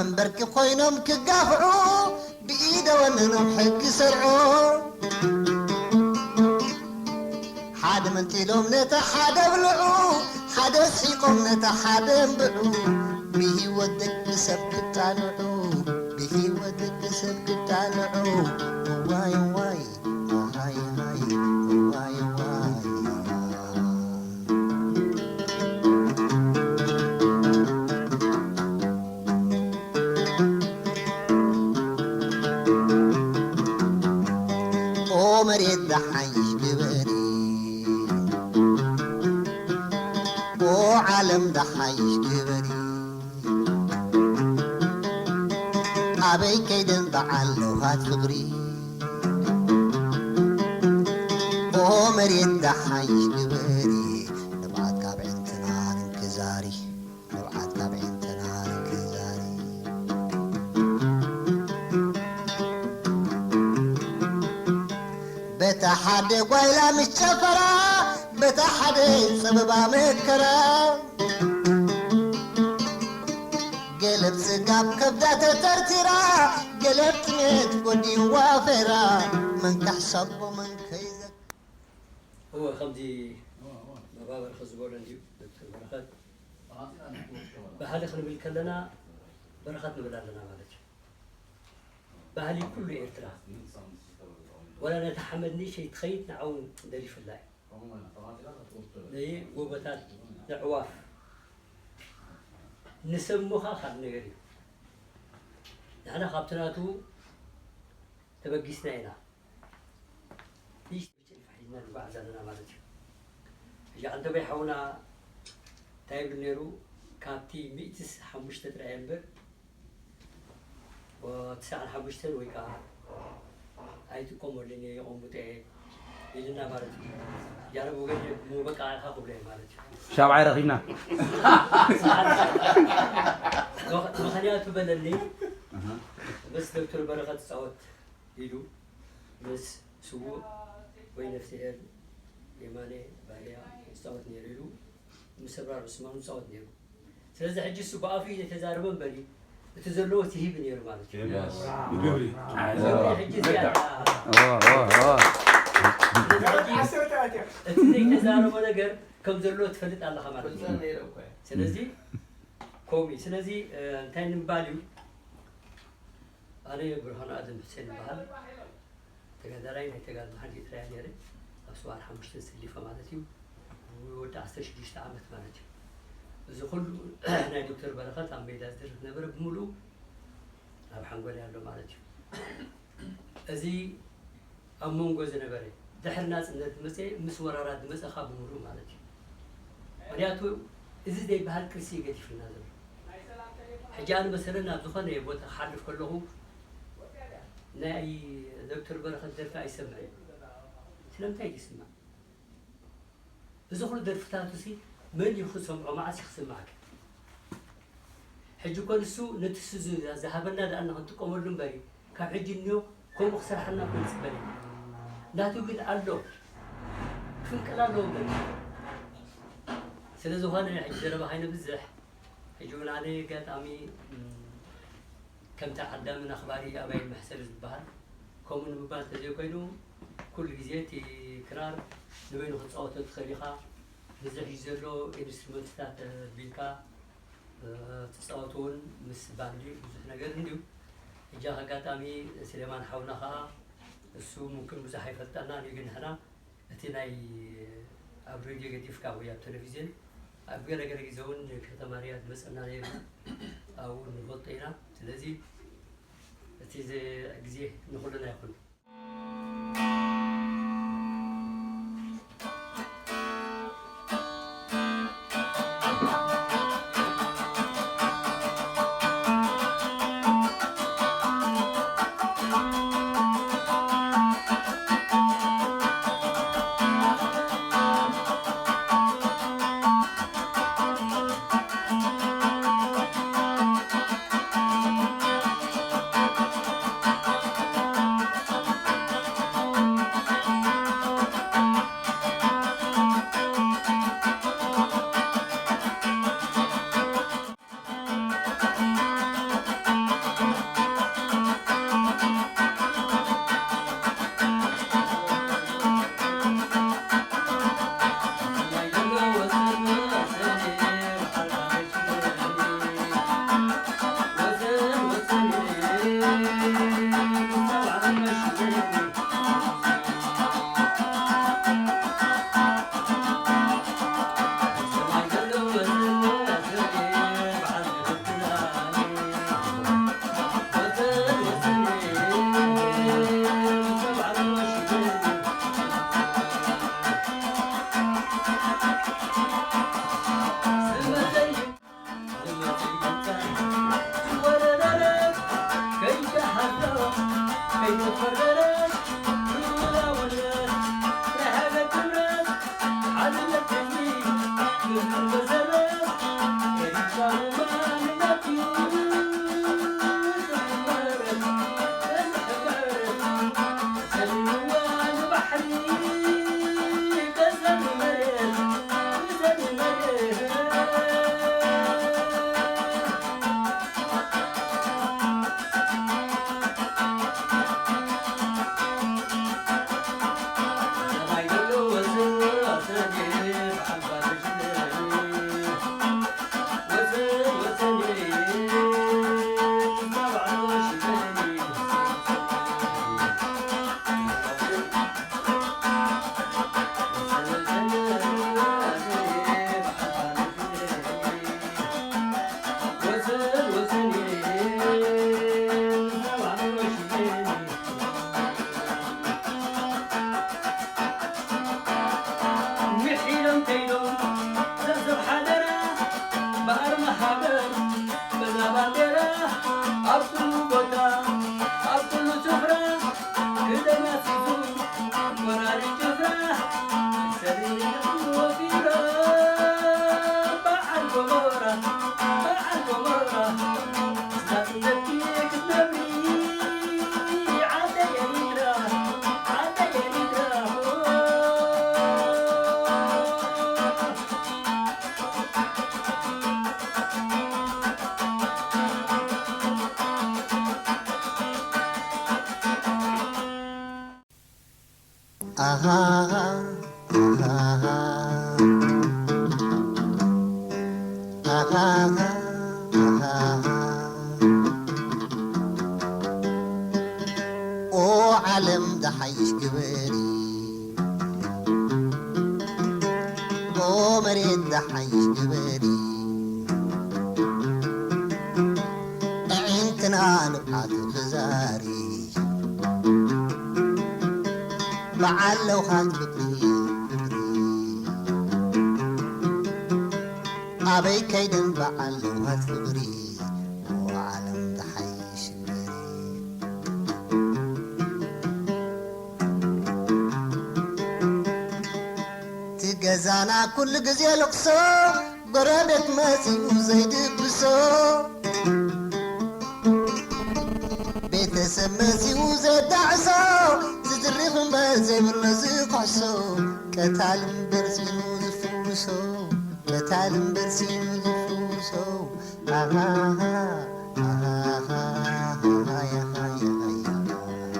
መንበርኪ ኮይኖም ክጋፍዑ፣ ብኢደ ወነኖም ሕጊ ሰርዑ። ሓደ መንጢሎም ነቲ ሓደ ብልዑ፣ ሓደ ስሒቆም ነቲ ሓደ እንብዑ። ብህይወት ደቂ ሰብ ክጣንዑ፣ ብህይወት ደቂ ሰብ ክጣንዑ። እዋይ እዋይ፣ ሃይ ሃይ፣ እዋይ እዋይ። ኦ መሬት ደሓይሽ ግበሪ፣ ኦ ዓለም ደሓይሽ ግበሪ። ኣበይ ከይደን በዓል ለውሃት ፍቕሪ፣ ኦ መሬት ደሓይሽ ግበሪ። ንብዓት ካብ ዕንትና ንክዛሪ፣ ንብዓት ካብ ዕንትና ንክዛሪ። በታ ሓደ ጓይላ ምስ ጨፈራ፣ በታ ሓደ ጸበባ መከራ። ገለብ ጽጋብ ከብዳ ተተርቲራ፣ ገለብ ጥሜት ጎዲዋ ፈራ። መን ክሕሰቦ መን ከይዘክ- እወ፣ ከምዚ መባበሪ ዝበሎ እንድዩ ዶክተር በረኸት። ባህሊ ክንብል ከለና በረኸት ንብል ኣለና ማለት እዩ። ባህሊ ኩሉ ኤርትራ፣ ወላ ነታ ሓመድ ንእሸይ ትኸይድ ንዓውን ደሊፍላ እዩ። ነይ ጎቦታት፣ ነዕዋፍ፣ ንሰብ ምዃ ካልእ ነገር እዩ። ንሕና ካብቲ ናቱ ተበጊስና ኢና። ንእሽተይ ጭልፋ ሒዝና ንጓዓዝ ኣለና ማለት እዩ። ሕጂ ዓንተቦይ ሓውና እንታይ ይብል ነይሩ? ካብቲ ሚእትስ ሓሙሽተ ጥራይ እየ እምበር፣ ወ-፣ ትስዓን ሓሙሽተን ወይ ከዓ ኣይጥቀመሉን እየ፣ የቐምጦ እየ ኢልና ማለት እዩ። ያለ ወገን ሙበቃ ኢኻ ክብሎ እየ ማለት እዩ። ሻብዓይ ረኺብና። ምኽ-፣ ምኽንያቱ በለኒ፣ ምስ ዶክተር በረኸት ትጻወት ኢሉ ምስ ስዉእ ወይ ነፍስሄር የማነ ባርያ ይጻወት ነይሩ ኢሉ ምስ ኣብራር ዑስማን ይጻወት ነይሩ። ስለዚ ሕጂ እሱ ብኣፉ እዩ ዘይተዛረበ እምበሪ፣ እቲ ዘለዎ ትሂብ ነይሩ ማለት እዩ። የስ። ብግብሪ። ብግብሪ ሕጂ እዚኣ እዋ፣ እዋ፣ እዋ። ስለዚ ሕጂ እቲ ዘይተዛረቦ ነገር ከም ዘለዎ ትፈልጥ ኣለኻ ማለት እዩ። ስለዚ ከምኡ እዩ። ስለዚ፣ እ፣ እንታይ ንምባል እዩ? ኣነ ብርሃኑ ኣደም ሕሴን ይበሃል። ተጋዳላይ ናይ ተጋድሎ ሓንቲ ኤርትራ እያ ነይረ። ኣብ ሰብዓን ሓሙሽተን ሰሊፈ ማለት እዩ። ወዲ ዓሰርተ ሽዱሽተ ዓመት ማለት እዩ። እዚ ኩሉ ናይ ዶክተር በረኸት ኣብ ሜዳ ዝደርፍ ነበረ ብምሉኡ ኣብ ሓንጎለይ ኣሎ ማለት እዩ። እዚ ኣብ መንጎ ዝነበረ ድሕሪ ናጽነት ዝመጸ ምስ ወራራት ዝመጸ ካብ ብምሉኡ ማለት እዩ። ምኽንያቱ እዚ ዘይበሃል ቅርሲ እዩ ገዲፍልና ዘሎ። ሕጂ ኣነ መሰለን ናብ ዝኾነ ቦታ ክሓልፍ ከለኹ ናይ ዶክተር በረኸት ደርፊ ኣይሰምዕን። ስለምንታይ ይስማዕ? እዚ ኩሉ ደርፍታቱ ሲ መን እዩ ክሰምዖ? መዓስ እዩ ክስማዕካ? ሕጂ እኮ ንሱ ነቲ ሱ ዝ-፣ ዝሃበና ደኣ ንኽንጥቀመሉ እምበሪ፣ ካብ ሕጂ እንዮ ከምኡ ክሰርሓልና እኮ ንጽበ ኣለና። ናቱ ግን ኣሎ፣ ክፍንቀል ኣለዎ እምበሪ። ስለ ዝኾነ ሕጂ ዘረባ ከይነብዝሕ፣ ሕጂ እውን ኣነ ኣጋጣሚ፣ እም፣ ከምቲ ዓዳምን ኣኽባሪ ኣባይን መሕሰሪ ዝበሃል፣ ከምኡ ንምባል እንተዘይኮይኑ፣ ኩሉ ግዜ እቲ ክራር ንበይኑ ክትጻወቶ ትኽእል ኢኻ። እዚ ሕጂ ዘሎ ኢንስትሩመንትታት ኣቢልካ፣ እ፣ ትጻወቶ እውን ምስ ባንዲ ብዙሕ ነገር እንድዩ። ሕጂ ኣጋጣሚ ስሌማን ሓውና ኸኣ፣ እሱ ሙምክን ብዙሕ ኣይፈልጠና፣ ግን ንሕና እቲ ናይ ኣብ ሬድዮ ገዲፍካ ወይ ኣብ ቴሌቪዝን ኣብ ገለ ገለ ግዜ እውን ከተማ ሪያድ መጸና ነይሩ፣ ኣብኡ ንፈልጦ ኢና። ስለዚ እቲ ዝ-፣ ግዜ ንኹልና ይኹን። ኦ ዓለም ደሓይሽ ግበሪ፣ ኦ መሬት ደሓይሽ ግበሪ፣ ኣዒንትና ንብዓት ክዛሪ፣ በዓል ለውሃት ፍቕሪ፣ ፍቕሪ፣ ኣበይ ከይደን በዓል ለውሃት ፍቕሪ፣ ኦ ዓለም ደሓይሽ ግበሪ። እቲ ገዛና ኩሉ ግዜ ልቕሶ፣ ጎረቤት መጺኡ ዘይድብሶ፣ ቤተሰብ መጺኡ ዘዳዕሶ፣ ዝዝርፍ እምበር ዘይብሎ ዝኸሕሶ፣ ቀታል እምበር ሲኑ ዝፍውሶ፣ ቀታል እምበር ሲኑ ዝፍውሶ። ኣሃሃ፣ ኣሃሃ፣ ኣሃ፣ ያሃ፣ ያሃ፣ ያሃ።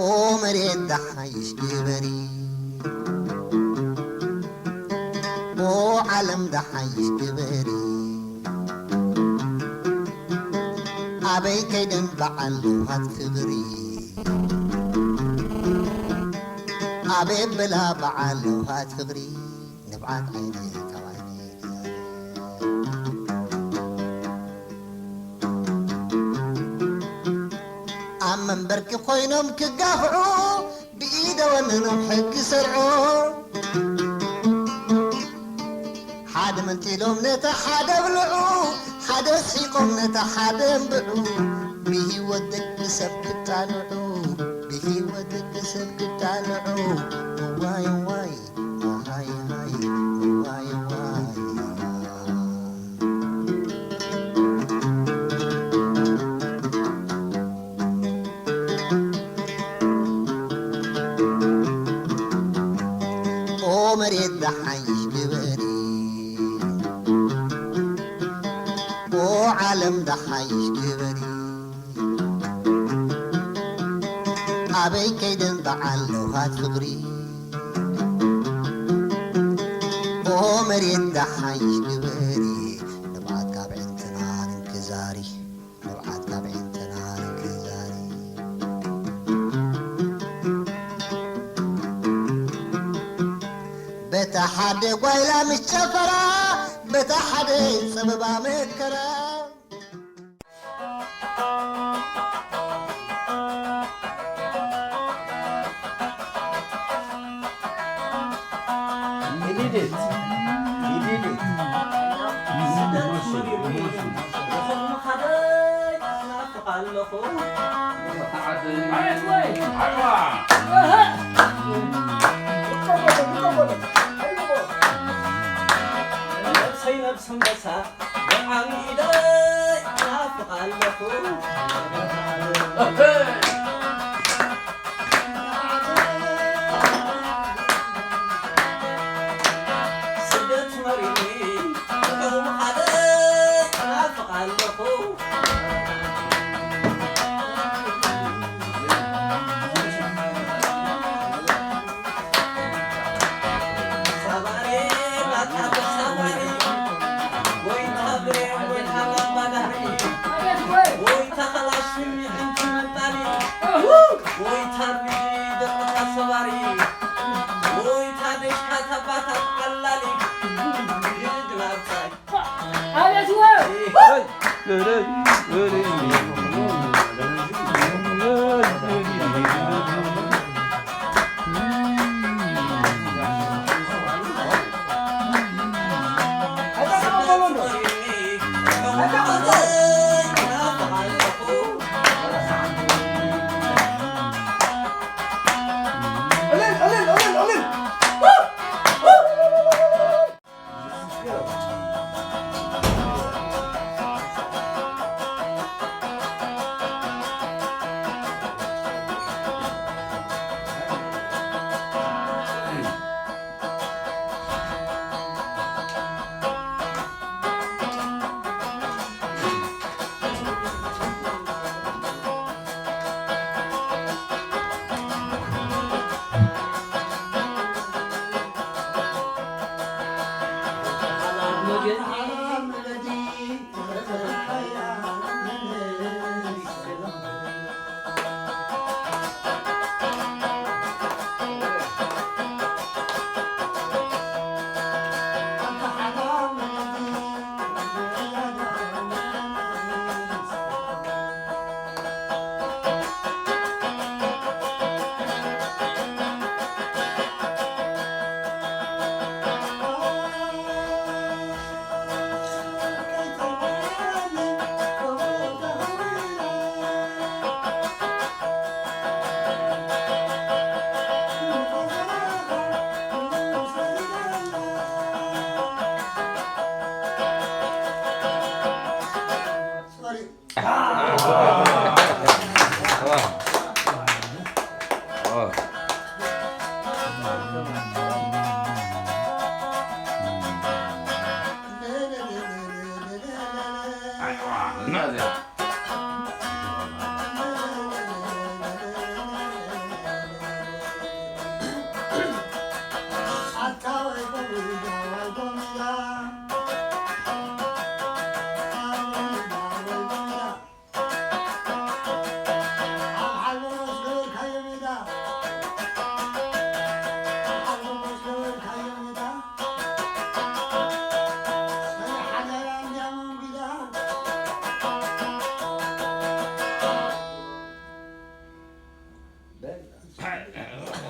ኦ መሬት ደሓይሽ ግበሪ፣ ኦ ዓለም ደሓይሽ ግበሪ፣ ኣበይ ከይደን በዓል ለውሃት ፍቕሪ፣ ኣበይ በላ በዓል ለውሃት ፍቕሪ፣ ንብዓት ዓይነይ ካብ ዓይነይ ኣብ መንበርኪ ኮይኖም ክጋፍዑ፣ ብኢደ ወነኖም ሕጊ ሰርዑ። ሓደ መንጢሎም ነታ ሓደ ብልዑ፣ ሓደ ስሒቆም ነታ ሓደ እምብዑ። ብህይወት ደቂ ሰብ ክጣንዑ፣ ብህይወት ደቂ ሰብ ክጣንዑ። እዋይ እዋይ፣ ኣሃይ ሃይ፣ እዋይ እዋይ። ኦ መሬት ደሓይሽ ግበሪ፣ ኦ ዓለም ደሓይሽ ግበሪ፣ ኣበይ ከይደን በዓል ለውሃት ፍቕሪ፣ ኦ መሬት ደሓይሽ ግበሪ፣ ንብዓት ካብ ዕንትና ንክዛሪ። ንብዓት ካብ ዕንትና ንክዛሪ። በታ ሓደ ጓይላ ምስ ጨፈራ፣ በታ ሓደ ጸበባ መከራ። He did it. He did it. ስደት መሪሩኒ፣ ንኸምኻደይ እናፍቕ ኣለኹ። ነብሰይ ነብሲ ኣንበሳ፣ ብዓሚ ኢደይ እናፍቕ ኣለኹ። ስደት መሪኒ፣ ከም ሓደ ናፍቕ ኣለኹ። ሳባሬ፣ ናታ ሳባሬ፣ ወይ ታብሬ፣ ወይ ታላባዳሪ፣ ወይ ታኸላሽኒ፣ ሓንቲ መጣኒ።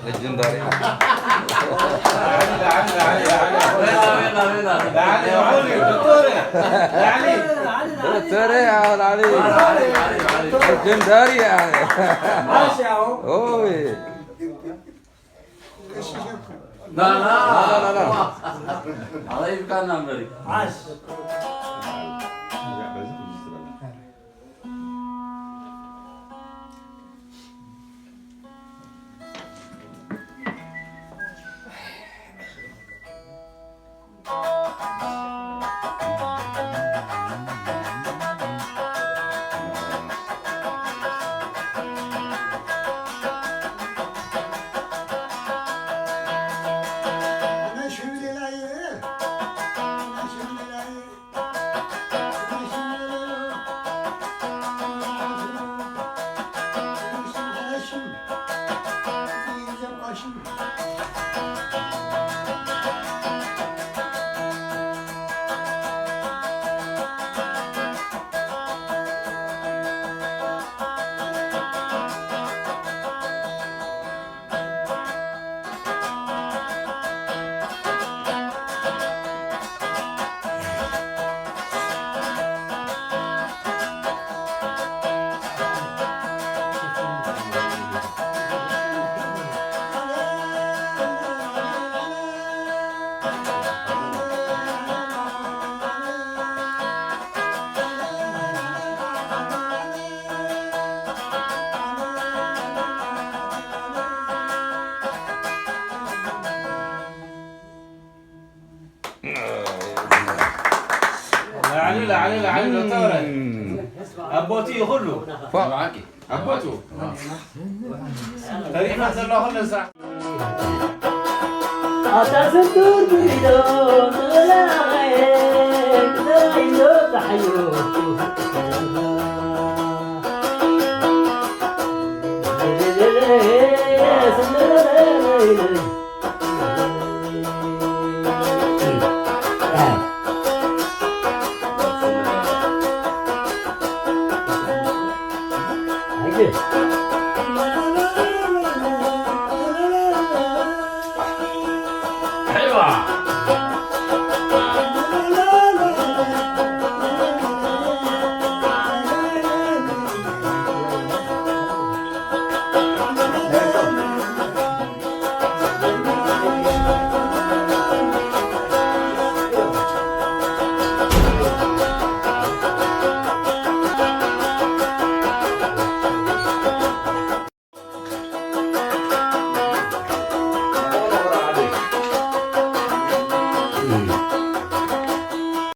Legendary. Dottore, ah, Lali. Legendary, ah. Oh, oui. لا لا لا، لا، لا. الله يبقى لنا بري. ላዕሊ ላዕሊ ላዕሊ ዶክተረ ኣቦቲ ይኹሉ ኣቦቱ ተሪፋ ዘለኹ ነሳ ኣታ ስንቱር ብሪዶ ዝብላየ ብዘይዶ ጣሕዮ